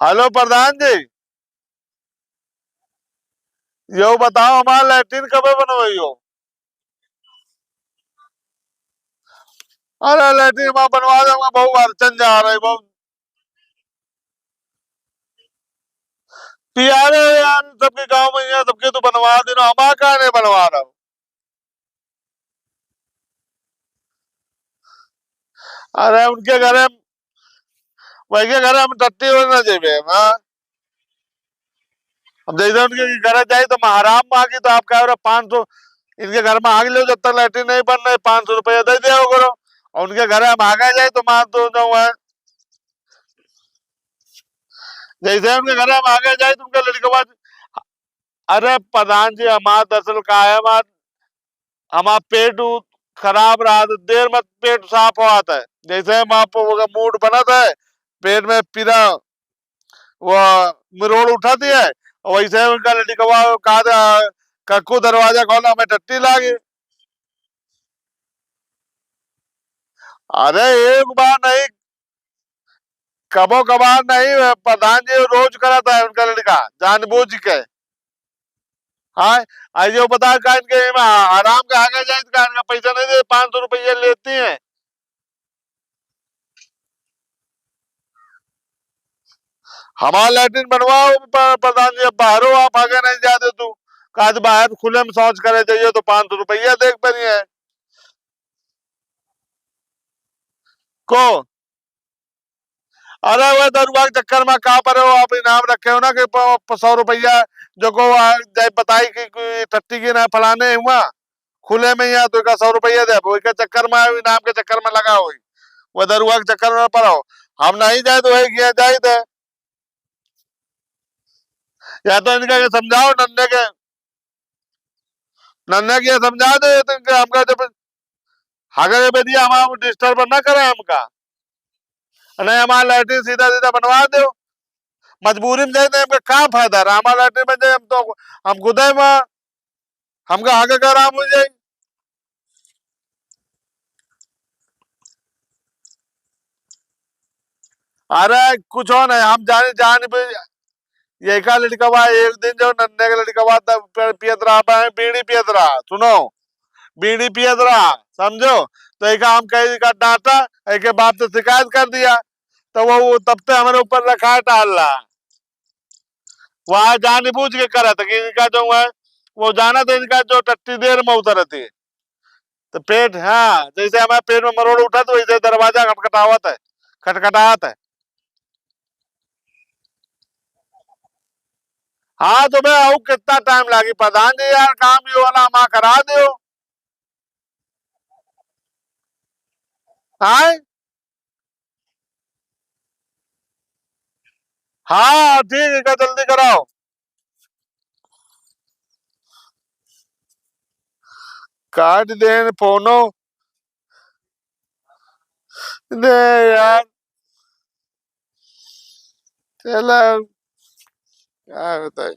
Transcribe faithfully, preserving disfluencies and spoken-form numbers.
हेलो प्रधान जी, यो बताओ, हमार लैट्रिन कबे बनवाई हो? अरे, लैट्रिन हमार बनवा दे, हमार बहुत अड़चन जा रही, बहुत पियारे यार, सबके गांव में यहाँ सबके तो बनवा देना, हमार काहे नहीं बनवा रहा हो? अरे, उनके घरे, वही के घरे हम टट्टी होने ना जेबे, हाँ? अब जैसे उनके घरे जाई तो हराम मांगी तो आप कह रहे पाँच सौ, इनके घर में आग ले, जब तक लैट्रिन नहीं बन रही, पाँच सौ रुपया दे दिया करो। और उनके घरे हम आगे जाई तो मान तो जाऊँ है, जैसे उनके घरे हम आगे जाई तो उनका लड़कवा, अरे प्रधान जी, हमार दरअसल का है, हमार, हमार पेट उ-, खराब रहा तो देर में पेट साफ होत है। जैसे हम आप मूड बनत है, पेट में पीड़ा, वो मिरोड़ उठत है, वैसे उनका लड़कवा का द-, कक्कू दरवाजा खोला, हमें टट्टी लागे। अरे एक बार नहीं, कबो कभार नहीं, प्रधान जी रोज करत है उनका लड़का, जानबूझ के। हाँ, आई जो बता का इनके एमे हराम के आगे जाए, का इनका पैसा नहीं दे, पाँच सौ रुपया लेती हैं। हमार लैट्रिन बनवाओ प-, प्रधान जी, अब बाहरों आप आगे नहीं जाते तू, का आज बाहर खुले में शौच करे जाइए तो पाँच सौ रुपया देख पड़ी है को। अरे वो दरुआ के चक्कर में का परे हो, आप इनाम रखे हो ना कि प-, प-, सौ रुपया जो को आ, जाए बताई कि कोई टट्टी की ना फलाने हुआ, खुले में ही आ, तो का सौ रुपया दे, वो के चक्कर में, इनाम के चक्कर में लगा हुई, वो दरुआ के चक्कर में पड़ो। हम नहीं जाए तो वही किया जाए थे। या तो इनका के समझाओ, नन्हे के, नन्हे के समझा दो, ये तो इनके हमका जब हगे के बेरिया हमारा डिस्टर्ब ना करे हमका, नहीं हमारा लैट्रिन सीधा सीधा बनवा दो। मजबूरी में जाए तो हमका का फायदा रहा, हमारा लैट्रिन बन जाए, हम तो, हम खुदे में, हमका हगे का आराम हो जाए। अरे कुछ हो नहीं, हम जाने, जान भी, ये का लड़का बा, एक दिन जो नन्हे का लड़का बा, तब पे-, पियत रहा बा, बीड़ी पियत रहा, सुनो, बीड़ी पियत रहा, समझो, तो एक हम कहे का डांटा, एक बाप से शिकायत कर दिया, तो वो, वो तब से हमारे ऊपर रखा है टाल रहा। वह जानबूझ के करत है कि इनका जो है, वो जानत है इनका जो टट्टी देर में उतरत है। तो पेट, हाँ, जैसे हमारे पेट में मरोड़ उठा तो वैसे दरवाजा खटखटावत है, खटखटात है। हाँ, तो मैं आऊ कितना टाइम लागी प्रधान जी यार, काम ये वाला हमारा करा दो। हाँ, हाँ, ठीक है, जल्दी कराओ। काट देन फोनो। दे यार। चला, का बताई।